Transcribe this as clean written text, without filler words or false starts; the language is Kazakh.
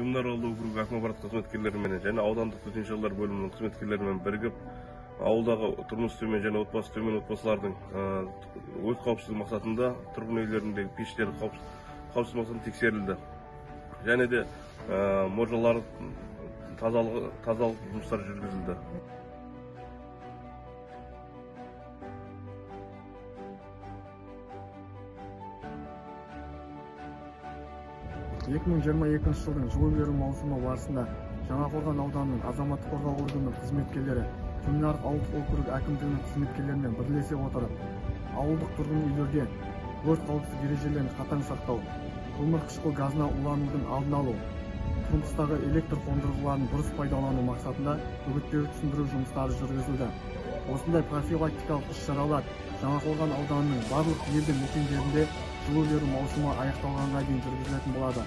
Төменарал ауылдық округі әкім аппарат қызметкерлерімен және аудандық төтенше жағдайлар бөлімінің қызметкерлерімен бірігіп ауылдағы тұрмысы төмен және отбасы төмен отбасылардың өрт қауіпсіздігі мақсатында тұрғын үйлеріндегі пештер қауіпсіздік мақсатында тексерілді. Және де мұржалар тазалық жұмыстары жүргізілді. Екі мың жиырма екінші жылдың жылу беру маусымы барысында Жаңақорған ауданының азаматтық қорғау органының қызметкерлері Төменарық ауылдық округі әкімдігінің қызметкерлерімен бірлесе отырып, ауылдық тұрғын үйлерде өрт қауіпсіздік ережелерін қатаң сақтау, көмірқышқыл газына уланудың алдын алу, тұрмыстағы электр қондырғыларын дұрыс пайдалану мақсатында үгіттеу түсіндіру жұмыстары жүргізілді. Осындай профилактикалық іс-шаралар Жаңақорған ауданының барлық елді мекендерінде жылу беру маусымы аяқталғанға дейін жүргізілетін болады.